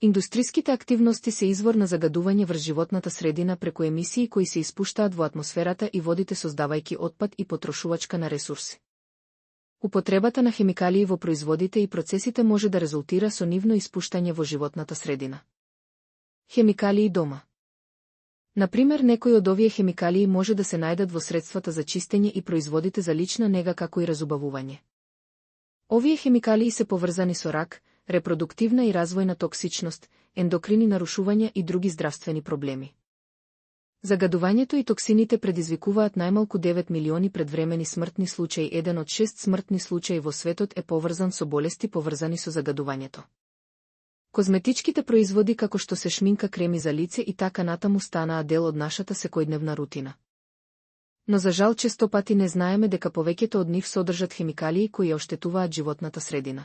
Индустријските активности се извор на загадување врз животната средина преку емисии кои се испуштаат во атмосферата и водите создавајќи отпад и потрошувачка на ресурси. Употребата на хемикалии во производите и процесите може да резултира со нивно испуштање во животната средина. Хемикалии дома. Например, некои од овие хемикалии може да се најдат во средствата за чистење и производите за лична нега како и разубавување. Овие хемикалии се поврзани со рак, репродуктивна и развојна токсичност, ендокрини нарушувања и други здравствени проблеми. Загадувањето и токсините предизвикуваат најмалку 9 милиони предвремени смртни случаи. Еден од 6 смртни случаи во светот е поврзан со болести поврзани со загадувањето. Козметичките производи како што се шминка, креми за лице и така натаму станаа дел од нашата секојдневна рутина. Но за жал често пати не знаеме дека повеќето од нив содржат хемикалии кои ја оштетуваат животната средина.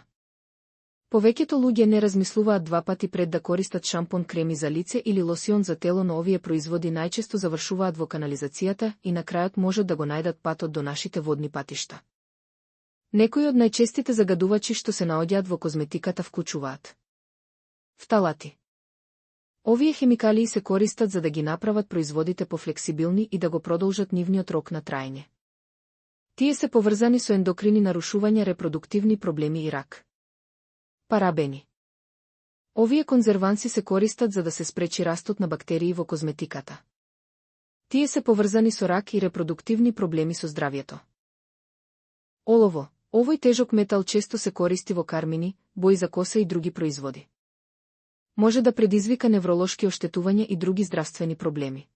Повеќето луѓе не размислуваат два пати пред да користат шампон, креми за лице или лосион за тело, но овие производи најчесто завршуваат во канализацијата и на крајот можат да го најдат патот до нашите водни патишта. Некои од најчестите загадувачи што се наоѓаат во козметиката вклучуваат фталати. Овие хемикалии се користат за да ги направат производите пофлексибилни и да го продолжат нивниот рок на траење. Тие се поврзани со ендокрини нарушувања, репродуктивни проблеми и рак. Парабени. Овие конзерванси се користат за да се спречи растот на бактерии во козметиката. Тие се поврзани со рак и репродуктивни проблеми со здравјето. Олово. Овој тежок метал често се користи во кармини, бои за коса и други производи. Може да предизвика невролошки оштетувања и други здравствени проблеми.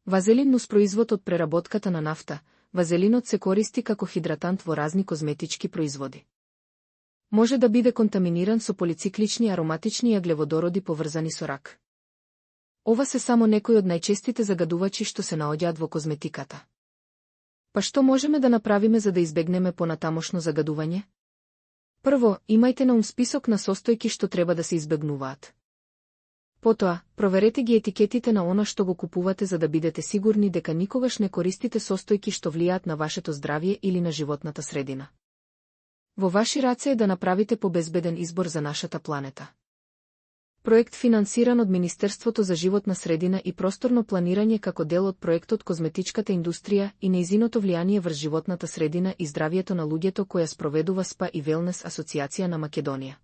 Вазелин, нуспроизвод од преработката на нафта. Вазелинот се користи како хидратант во разни козметички производи. Може да биде контаминиран со полициклични ароматични аглеводороди поврзани со рак. Ова се само некои од најчестите загадувачи што се наоѓаат во козметиката. Па што можеме да направиме за да избегнеме понатамошно загадување? Прво, имајте на ум список на состојки што треба да се избегнуваат. Потоа, проверете ги етикетите на она што го купувате за да бидете сигурни дека никогаш не користите состојки што влијаат на вашето здравје или на животната средина. Во ваши раце е да направите побезбеден избор за нашата планета. Проект финансиран од Министерството за животна средина и просторно планирање како дел од проектот Козметичката индустрија и нејзиното влијание врз животната средина и здравјето на луѓето, која спроведува СПА и Велнес Асоциација на Македонија.